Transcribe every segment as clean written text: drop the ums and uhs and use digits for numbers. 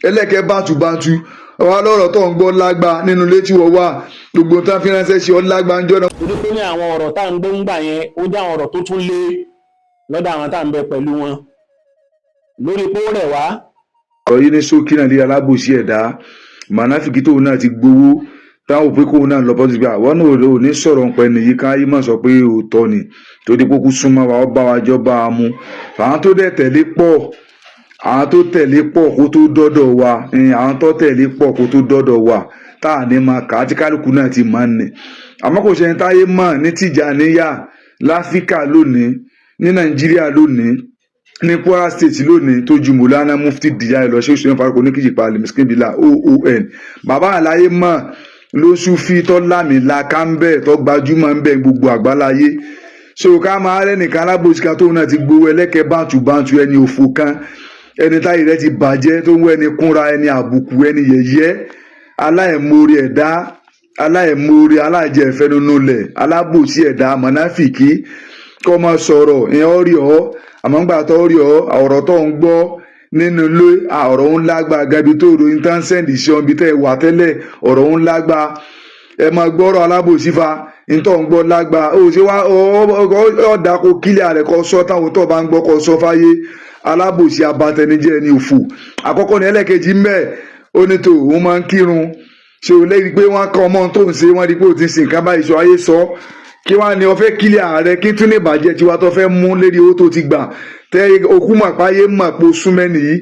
Ẹlẹ́kẹ̀ bàtúbàtú ọwọ́ lọ́rọ̀ tó ń gbọ́ lágbá nínú ilé tí wọ́n wà, gbogbo tán fi ránṣẹ́ sí ọ lágbá ń jọ́nà. Torí pé ní àwọn ọ̀rọ̀ tá à ń gbọ́ ń gbà yẹn, ó jẹ́ àwọn ọ̀rọ̀ tó tún lé lọ́dọ̀ àwọn tá à ń bẹ pẹ̀lú wọn lórí pé ó rẹ̀ wá. Ọ̀rọ̀ yìí ní ṣókí náà lé alábòsí ẹ̀dá mànáfìkì tóun náà ti gbowó, táwọn òpin kóun náà lọ bọ́ ti gbà wọ́n náà ò ní sọ̀rọ̀ ń pẹ́ nìyí ká yí mọ̀ sọ pé òótọ́ ni, torí pé kó súnmọ́ wa, ó bá wa jọ bá a mú. Àwọn tó dẹ̀ tẹ̀lé pọ̀, àwọn tó tẹ̀lé pọ̀ kó tó dọ́dọ̀ wa, àwọn tó tẹ̀lé pọ̀ kó tó dọ́dọ̀ wa, tá à ní máa kà á tí kálukú náà ti máa ń nì. Àmọ́ kò ṣe ní táyé mọ̀ ní Tìjàníyà láfíríkà lónìí, ní Nàìjíríà lónìí, ní Kwara State lónìí, tó ju Mọ̀lánà Mufti Dìjà lọ, ṣé òṣèré Faruk Oníkìjìpá Alimiskin Bila oon bàbá àlàyé mọ̀ lóṣù fi tó lámìlaka ń bẹ̀, tó gbajúmọ̀ ń bẹ̀ gbogbo àgbáláyé. So ká máa rẹ́ nìkan alábòsíkà tóun náà ti gbowó, ẹlẹ́kẹ̀ bàǹtùbàǹtù, ẹni òfò kan, ẹni táyì rẹ ti bàjẹ́, tó ń wọ ẹni kúnra, ẹni àbùkù, ẹni yẹ̀yẹ́, aláìmoore ẹ̀dá, aláìmoore, aláìjẹ ìfẹnunulẹ̀, alábòsí ẹ̀dá, mọ̀náfìkì, kọ́ máa sọ̀rọ̀ ìyẹn ó rí ọ. Àmọ́ ńgbà tó rí ọ, ọ̀rọ̀ tó ń gbọ́ nínú ilé, ọ̀rọ̀ ń lágbá gabi tó ròyìn tán send sí ọ ibi tẹ́ ẹ wà tẹ́lẹ̀, ọ̀rọ̀ ń lágbá. Ẹ máa gbọ́rọ̀ alábòsí fa ntọ́ ń gbọ́ lágbá ó ṣe wá ọ̀dà kó kílẹ̀ rẹ̀ kọ́ sọ táwọn tó bá ń gbọ́ kọ́ sọ fáyé. Alábòsí, abatẹnijẹ́, ẹni òfò àkọ́kọ́ ní. Ẹlẹ́kejì ń bẹ̀, ó ní tó òun máa ń kírun. Ṣé o lè rí i pé wọ́n kọ́ ọmọ tó ń ṣe, wọ́n rí i pé ó ti ń sin nǹkan báyìí, sọ ayé sọ kí wọ́n á ní ọ fẹ́ kílẹ̀ ààrẹ, kí tún ní ìbàjẹ́ tiwa tó fẹ́ mú lérí owó tó ti gbà tẹ okú mọ̀ páyé mọ̀ pé ó súnmẹ́ nìyí.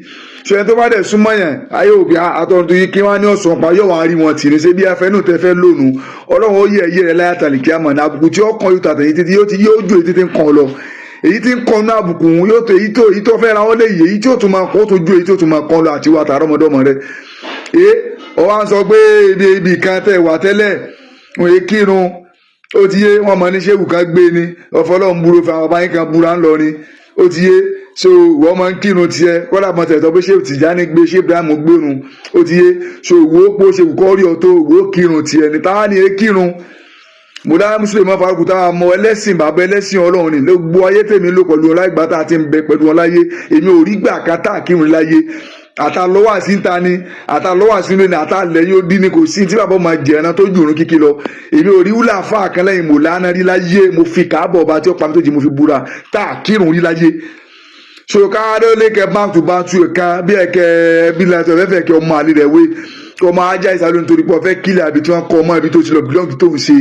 Ṣe ẹni tó bá dẹ̀ súnmọ́ yẹn, ayé òbí àtọ̀tún yìí, kí wọ́n á ní ọ̀sán pa yóò wá rí wọn tì ní ṣe bí afẹ́nù tẹ fẹ́ lónìí. Ọlọ́run ó yẹ ẹyẹ rẹ láyà tàlìkí àmọ̀ ní àbùkù tí ó kàn yóò tàtẹ̀yìn títí yóò ti yóò ju èyí títí ń kàn lọ, èyí tí ń kàn ní àbùkù yóò tó èyí tó èyí tó fẹ́ ra wọn léyìí, èyí tí ó tún máa kàn ó tó ju èyí tí ó tún máa kàn lọ àti wà tààrọ́mọdọ́mọ rẹ. Ẹ ọ wá ń sọ pé ibi kan tẹ wà tẹ́lẹ̀, òun èé kírun, ó ti yé wọn mọ ní sẹ́wù kan gbé ni ọ̀fọlọ́run búro fún àwọn báyìí kan búra ńlọrin. Ó ti yé so wọ́n máa ń kírun tiẹ̀ kọ́lá mọ̀ tẹ̀tọ́ pé ṣé Tìjání gbé, ṣé Ibrahim gbérun. Ó ti yé so wo pé ó ṣe kọ́ rí ọ tó wo kírun tiẹ̀ ní táwa ni é kírun. Mọ̀lára Mùsùlùmí Faruku táwa mọ ẹlẹ́sìn, bàbá ẹlẹ́sìn Ọlọ́run ni. Gbogbo ayé tèmi ló pẹ̀lú ọlá ìgbà tá a ti ń bẹ pẹ̀lú wọn láyé, èmi ò rí gbà ká tá a kírun láyé. Àtàlọ́wà sí ta ni, àtàlọ́wà sí ní àtàlẹ́yìn ó dín ní, kò sí tí bàbá máa jẹ ẹran tó jùrún kíkí lọ. Èmi ò rí wúlà fún àkànlẹ́yìn mọ̀lánà rí láyé. Mo fi káàbọ̀ ọba tí ó pa mí tó jí, mo fi búra tá a kírun rí láyé. So káàdó lè kẹ báńtù báńtù kan bí ẹkẹ bí lẹsẹ fẹfẹ kẹ ọmọ àlè rẹ wé kí ọmọ ajá ìsàlẹ̀ nítorí pé ọfẹ kílẹ̀ àbí tí wọ́n kọ ọmọ ibi tó ti lọ bílọ̀gì tó ń ṣe.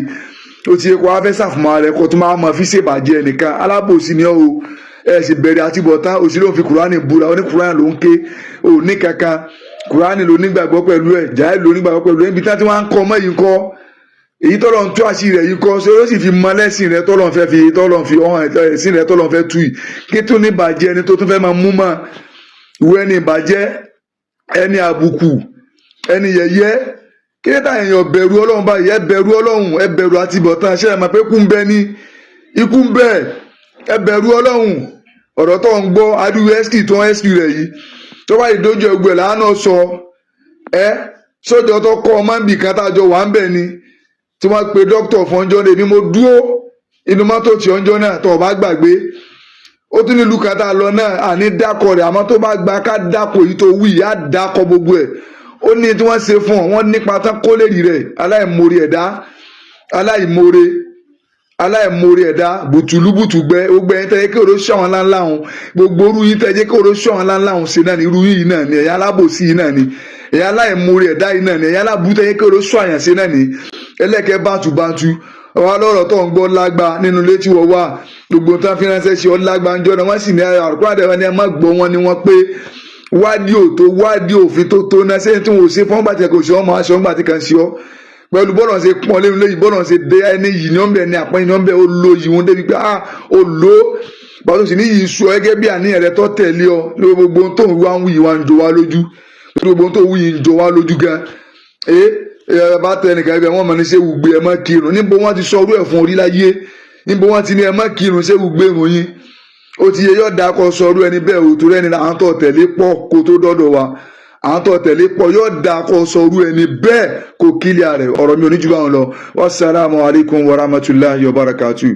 Ó ti yẹ kó wá fẹ́ sàfùmọ́ rẹ kó tó máa mọ fi ṣèbàjẹ́ ẹnìkan. Alábòsí ni ọ́ o. Ẹ sì bẹ̀rẹ̀ àti bọ̀tán òsì ló ń fi Kùránì búra. Ó ní Kùránì ló ń ké, ò ní kankan. Kùránì ló nígbàgbọ́ pẹ̀lú ẹ̀, jáì ló nígbàgbọ́ pẹ̀lú ẹ̀. Níbi tí wọ́n á ń kọ́ ọmọ yìí kọ́ èyí tọ́lọ̀ ń tú àṣírí rẹ̀ yìí kọ́ ṣé ó sì fi mọ lẹ́sìn rẹ̀ tọ́lọ̀ ń fẹ́ fi tọ́lọ̀ ń fi ọ̀hún ẹ̀sìn rẹ̀ tọ́lọ̀ ń fẹ́ tú yìí, kí tún ní ìbàjẹ́ ẹni tó tún fẹ́ máa mú mọ́ ìwé ẹni ìbàjẹ́, ẹni àbùkù, ẹni yẹ̀yẹ́. Kí ní táyà èèyàn bẹ̀rù Ọlọ́run báyìí? Ẹ bẹ̀rù Ọlọ́run, ẹ bẹ̀rù àti ìbọ̀tán. Ṣé ẹ mọ̀ pé ikú ń bẹ ní ikú ń bẹ? Ẹ bẹ̀rù Ọlọ́run. Ọ̀rọ̀ tó ń gbọ́ adúlú ẹ́sìkì tó ń ẹ́sìkì rẹ̀ yìí, tó bá ìdójú ẹgbẹ́ làánà sọ ẹ sójọ tó kọ́ ọmọ nbì kan tá a jọ wà ń bẹ̀ ni tí wọ́n pe dókítà fún ọjọ́ náà. Èmi mo dúró inú mọ́tò tí ọjọ́ náà tó o bá gbàgbé. Ó tún nílùú kan tá a lọ náà, àní dákọ̀ rẹ̀, àmọ́ tó bá gba ká dákọ̀ yìí tó wí yìí, á dákọ̀ gbogbo ẹ̀. Ó ní tí wọ́n ṣe fún ọ, wọ́n nípa tán kó lè rí rẹ̀. Aláìmoore ẹ̀dá, aláìmoore, aláìmoore ẹ̀dá, bùtùlù bùtùgbẹ. Gbogbo ẹ̀yin tẹ́jẹ́ kí oró ṣọ̀wọ́n ńláńlá òun, gbogbo orú yín tẹ́jẹ́ kí oró ṣọ̀wọ́n ńláńlá òun ṣe náà ni, irú yìí náà ni, ẹ̀yin alábòsí yìí náà ni, ẹ̀yin aláìmoore ẹ̀dá yìí náà ni, ẹ̀yin alábùú tẹ́jẹ́ kí oró ṣọ̀ àyàn ṣe náà ni, ẹlẹ́kẹ̀ bàǹtùbàǹtù. Ọwọ́ lọ́rọ̀ tó ń gbọ́ lágbá nínú ilé tí wọ́n wà, gbogbo tán fi ránṣẹ́ sí ọ lágbá ń jọ́ náà. Wọ́n sì ní àrùkọ́ àdéhùn ni ẹ má gbọ́ wọn ni wọ́n pé wádìí òtó, wádìí òfin tó tó náà. Ṣé tí wọn ò ṣe fún ọgbà tí kò ṣe ọmọ aṣọ ọgbà tí kan ṣe ọ pẹ̀lú bọ́ọ̀lù ṣe pọ́n lẹ́nu lẹ́yìn bọ́ọ̀lù ṣe dé ẹni yìí ní ọ̀nbẹ ní àpọ́n ní ọ̀nbẹ ó lo yìí wọn débi pé ah, ó lo bàtò sì ní yìí sọ gẹ́gẹ́ bí àníyàn rẹ tó tẹ̀lé ọ lórí gbogbo tó ń wá ń wí yìí wá ń jọ wá lójú, lórí gbogbo tó ń wí yìí ń jọ wá lójú gan. Ẹ ẹ bá tẹ ẹnìkan ibẹ̀, wọ́n mọ̀ ní ṣé wùgbé ẹ má kírun. Níbo wọ́n ti sọ orú ẹ̀ fún orí láyé? Níbo wọ́n ti ní ẹ má kírun, ṣé wùgbé ìròyìn? Ó ti yẹ yóò dáa kó sọ orú ẹni bẹ́ẹ̀ o, torí ẹni àwọn tó tẹ̀lé pọ̀ kó tó dọ́dọ̀ wa, àwọn tó tẹ̀lé pọ̀. Yóò dáa kó sọ orú ẹni bẹ́ẹ̀ kó kílíà rẹ̀. Ọ̀rọ̀ mi ò ní jù báwọn lọ. Wassalamu alaikum warahmatullahi wabarakatuh.